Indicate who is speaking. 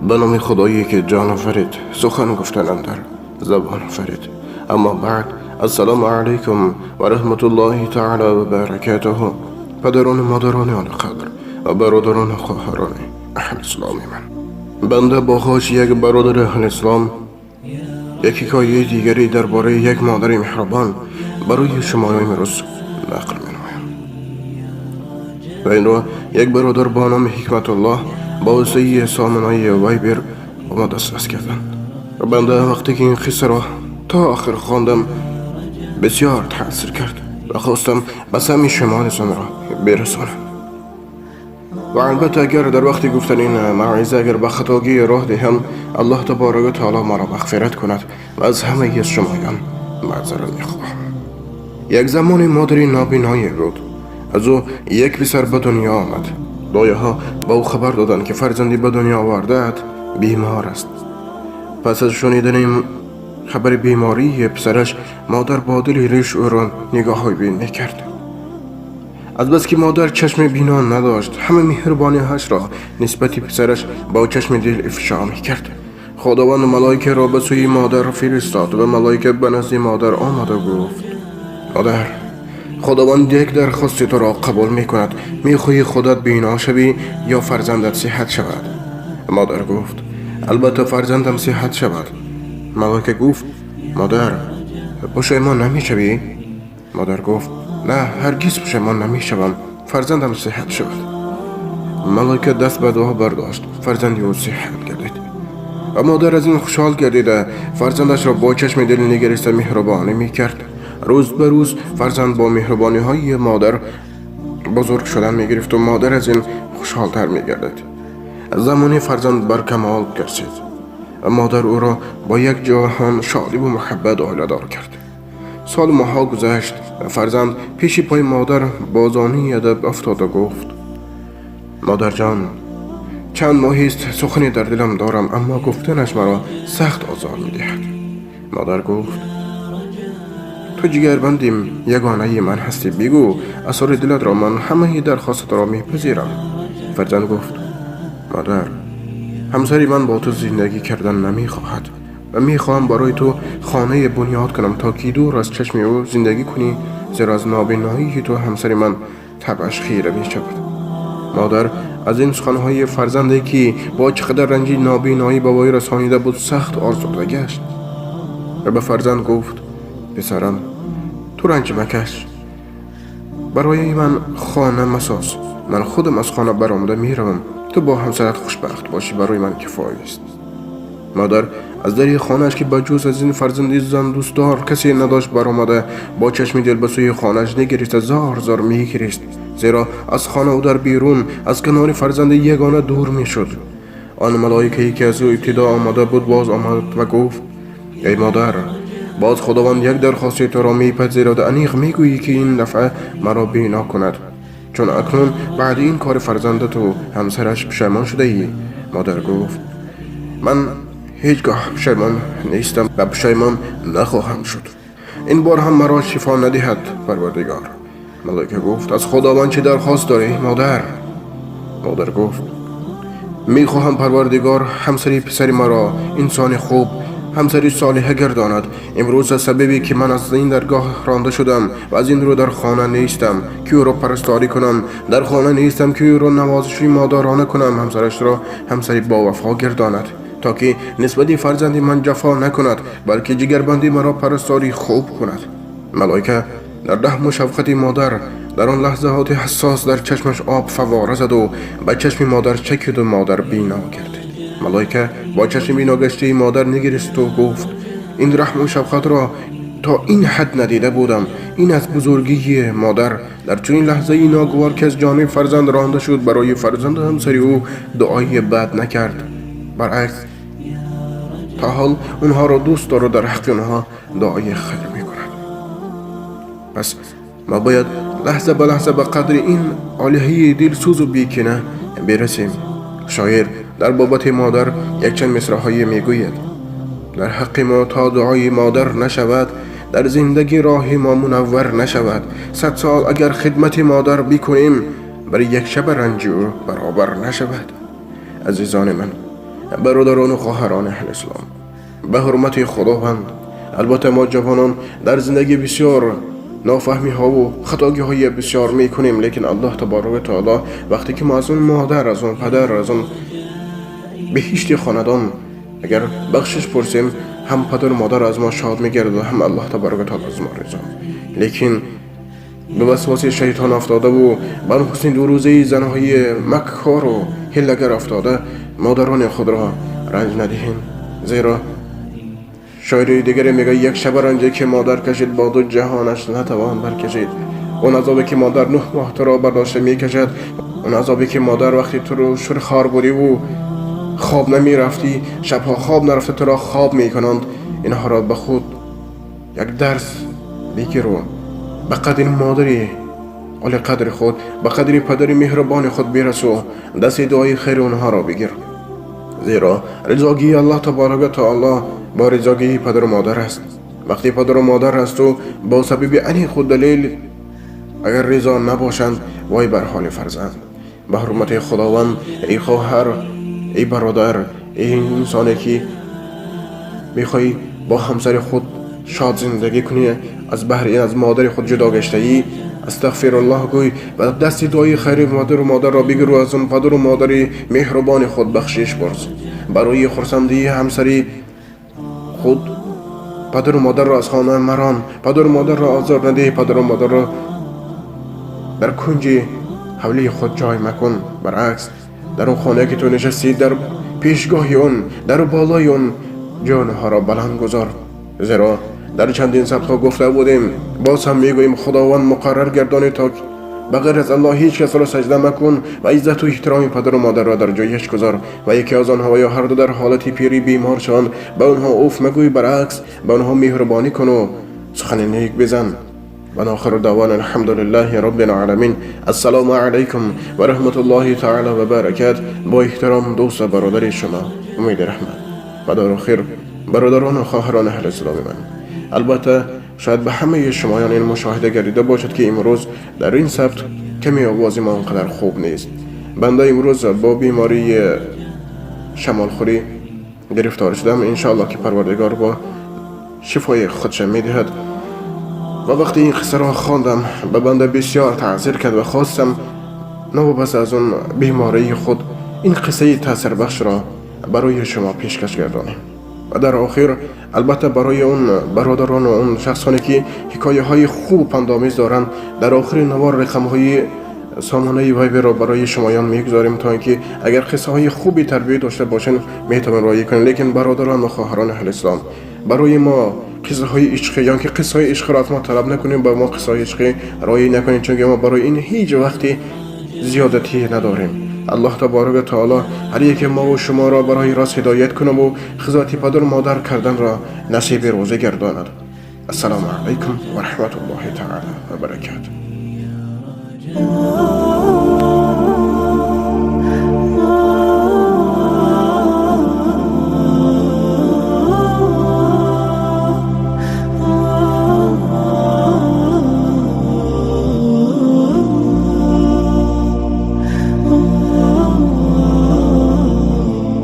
Speaker 1: Ба номи Худое ки ҷон офарид, сухан гуфтан андар забон офарид. Аммо баъд, ассалому алайкум ва раҳматуллоҳи таъоло ва баракотуҳ. Падарон, модарони олиқадр ва бародарон, хоҳарони аҳли исломи ман. Банда бо хоҳиши як бародари аҳли ислом як ҳикояи дигаре дар бораи як модари меҳрубон барои шумо имрӯз нақл менамоям. Ва инро як бародар бо номи Ҳикматуллоҳ ба воситаи сомонаи Вайбер ба мо дастрас карданд. Ва банда вақте ки ин қиссаро то охир хондам, бисёр таъсир кард ва хостам ба самъи шумо низ онро бирасонам. Ва албатта, агар дар вақти гуфтани ин мавъиза агар ба хатогӣ роҳ диҳам, Аллоҳ таборака ва таоло маро мағфират кунад ва аз ҳамаи шумоён маъзарат мехоҳам. Як замоне модари нобиное буд. Аз ӯ як писар ба дунё омад. Дояҳо ба ӯ хабар доданд, ки фарзанди ба дунё овардаат бемор аст. Пас аз шунидани хабари бемории писараш, модар бо дили риш ӯро нигоҳбин мекард. Азбаски модар чашми бино надошт, ҳама меҳрубониҳашро нисбати писараш бо чашми дил ифшо мекард. Худованд малоикаро ба сӯи модар фиристод ва малоика ба назди модар омада гуфт: «Модар, Худованд як дархости туро қабул мекунад. Мехоҳӣ худат бино шавӣ ё фарзандат сиҳат шавад?» Модар гуфт: «Албатта, фарзандам сиҳат шавад». Малоика гуфт: «Модар, пушаймон намешавӣ?» Модар гуфт: «На, ҳаргиз пушаймон намешавам, фарзандам сиҳат шавад». Малоика даст ба дуо бардошт, фарзанди ӯ сиҳат гардид ва модар аз ин хушҳол гардида, фарзандашро бо чашми дил нигариста меҳрубонӣ мекард. Рӯз ба рӯз фарзанд бо меҳрубониҳои модар бузург шудан мегирифту модар аз ин хушҳолтар мегардид. Замоне фарзанд бар камол расид ва модар ӯро бо як ҷаҳон шодиву муҳаббат оиладор кард. Солу моҳҳо гузашт ва фарзанд пеши пои модар бо зонуи адаб афтода гуфт: «Модарҷон, чанд моҳест сухане дар дилам дорам, аммо гуфтанаш маро сахт озор медиҳад». Модар гуфт: «Ту ҷигарбанди ягонаи ман ҳастӣ, бигӯ асрори дилатро, ман ҳамаи дархостатро мепазирам». Фарзанд гуфт: «Модар, ҳамсари ман бо ту зиндагӣ кардан намехоҳад ва мехоҳам барои ту хонае бунёд кунам, то ки дур аз чашми ӯ зиндагӣ кунӣ, зеро аз нобиноии ту ҳамсари ман табъаш хира мешавад». Модар аз ин суханҳои фарзанде, ки бо чӣ қадар ранҷи нобиноӣ ба вой расонида буд, сахт озурда гашт ва ба фарзанд гуфт: «Писарам, ту ранҷ макаш, барои ман хона масоз, ман худам аз хона баромада меравам, ту бо ҳамсарат хушбахт бошӣ, барои ман кифоя аст». Модар аз дари хонааш, ки ба ҷуз аз ин фарзанди зандӯстдор касе надошт, баромада, бо чашми дил ба сӯи хонааш нигириста, зор зор мегирист, зеро аз хона дар берун аз канори фарзанди ягона дур мешуд. Он малоикае, ки аз ӯ ибтидо омада буд, боз омад ва гуфт: «Эй модар, боз Худованд як дархости туро мепазирад. Аниқ мегӯӣ, ки ин дафъа маро бино кунад, чун акнун баъди ин кори фарзандату ҳамсараш пушаймон шудаӣ?» Модар гуфт: «Ман ҳеҷ гоҳ пушаймон нестам ва пушаймон нахоҳам шуд. Ин бор ҳам маро шифо надиҳад Парвардигор?» Малоика гуфт: «Аз Худованд чӣ дархост дорӣ, модар?» Модар гуфт: «Мехоҳам Парвардигор ҳамсари писари маро инсони хуб, ҳамсари солиҳа гардонад. Имрӯз аз сабабе ки ман аз ин даргоҳ ронда шудам ва аз ин рӯ дар хона нестам, ки ӯро парасторӣ кунам, дар хона нестам, ки ӯро навозиши модарона кунам, ҳамсарашро ҳамсари бовафо гардонад, то ки нисбати фарзанди ман ҷафо накунад, балки ҷигарбанди маро парасторӣ хуб кунад». Малоика дар раҳму шафқати модар дар он лаҳзаҳоти ҳассос дар чашмаш об фаввора заду ба чашми модар чакиду модар бино гардид. Малоика бо чашми биногаштаи модар нигиристу гуфт: «Ин раҳму шафқатро то ин ҳад надида будам. Ин аз бузургии модар дар чунин лаҳзаи ногувор, ки аз ҷониби фарзанд ронда шуд, барои фарзанду ҳамсари ӯ дуои бад накард, баръакс, то ҳол онҳоро дӯст дору дар ҳаққи онҳо дуои хайр мекунад». Пас мо бояд лаҳза ба лаҳза ба қадри ин олиҳаи дилсӯзу бекина бирасем. Шоир дар бобати модар якчанд мисраҳое мегӯяд: «Дар ҳаққи мо то дуои модар нашавад, дар зиндагӣ роҳи мо мунаввар нашавад. 100 сол агар хидмати модар бикунем, бар як шаба ранҷи ӯ баробар нашавад». Азизони ман. Бародарон ва хоҳарони аҳли ислом, ба ҳурмати Худованд, албатта мо ҷавонон дар зиндагӣ бисёр нофаҳмиҳову хатогиҳои бисёр мекунем, лекин Аллоҳ таборака ва таоло вақте ки мо аз он модар, аз он падар, аз он беҳишти хонадон агар бахшиш пурсем, ҳам падару модар аз мо шод мегардад ва ҳам Аллоҳ таборака ва таоло аз мо ризо. Лекин ба васваси шайтон афтодаву ба ҳусни дурӯзаи занҳои маккору ҳиллагар афтода, модарони худро ранҷ надиҳем. Зеро шоири дигаре мегӯяд: як шаба ранҷе ки модар кашид, бо ду ҷаҳонаш натавон баркашид. Он азобе ки модар 9 моҳ туро бардошта мекашад, он азобе ки модар вақте туро шурхор будиву хоб намерафтӣ, шабҳо хоб нарафта туро хоб мекунанд, инҳоро ба худ як дарс бигиру ба қадри модари олиқадри худ, ба қадри падари меҳрубони худ бирасу дасти дуои хайри онҳоро бигир. Зеро ризогии Аллоҳ таборака ва таоло бо ризогии падару модар аст. Вақте падару модар аз ту бо сабаби аниқу далел агар ризо набошанд, вой бар ҳоли фарзанд. Ба ҳурмати Худованд, эй хоҳар, эй бародар, эй инсоне ки мехоҳӣ бо ҳамсари худ шод зиндагӣ кунӣ, аз баҳри ин аз модари худ ҷудо гаштаӣ, астағфируллоҳ гӯй ва дасти дуои хайри модару модарро бигиру аз он падару модари меҳрубони худ бахшиш пурс. Барои хурсандии ҳамсари худ падару модарро аз хона марон, падару модарро озор надиҳ, падару модарро дар кунҷи ҳавлии худ ҷой макун. Баръакс, дар он хонае ки ту нишастӣ, дар пешгоҳи он, дар болои он ҷонҳоро баланд гузор. Зеро дар чандин сабтҳо гуфта будем, боз ҳам мегӯем: Худованд муқаррар гардонед, то ба ғайр аз Аллоҳ ҳеҷ касро саҷда макун ва иззату эҳтироми падару модарро дар ҷояш гузор. Ва яке аз онҳо ё ҳарду дар ҳолати пирӣ бемор шаванд, ба онҳо уф магӯй, баръакс, ба онҳо меҳрубонӣ куну сухани нек бизан. Ва охиру даъвана алҳамдулиллаҳи роббил оламин. Ассалому алайкум ва раҳматуллоҳи таала ва баракат. Бо эҳтиром, дӯсту бародари шумо Умеди Раҳмат. Ва дар охир, бародарону хоҳарони аҳли исломи ман, албатта шояд ба ҳамаи шумоён ин мушоҳида гардида бошад, ки имрӯз дар ин сабт каме овози мо он қадар хуб нест. Банда имрӯз бо бемории шамолхӯрӣ гирифтор шудам. Иншоаллоҳ ки Парвардигор бо шифои худша медиҳад. Ва вақте ин қиссаро хондам, ба банда бисёр таъсир кард ва хостам новобаста аз он бемории худ ин қиссаи таъсирбахшро барои шумо пешкаш гардонем. Ва дар охир, албатта, барои он бародарону он шахсоне ки ҳикояҳои хубу пандомез доранд, дар охири навор рақамҳои сомонаи Вайберро барои шумоён мегузорем, то ин ки агар қиссаҳои хуби тарбиявӣ дошта бошанд, метавон роӣ кунем. Лекин бародарон ва хоҳарони аҳли ислом, барои мо қиссаҳои ишқӣ ё ки қиссаҳои ишқиро аз мо талаб накунем, ба мо қиссаҳои ишқӣ роӣ накунем, чунки мо барои ин ҳеҷ вақти зиёдатӣ надорем. Аллоҳ таборака ва таоло ҳар яке мову шуморо барои рост ҳидоят кунаву хизмати падару модар карданро насиби рӯзӣ гардонад. Ассалому алайкум ва раҳматуллоҳи таала ва баракатуҳ.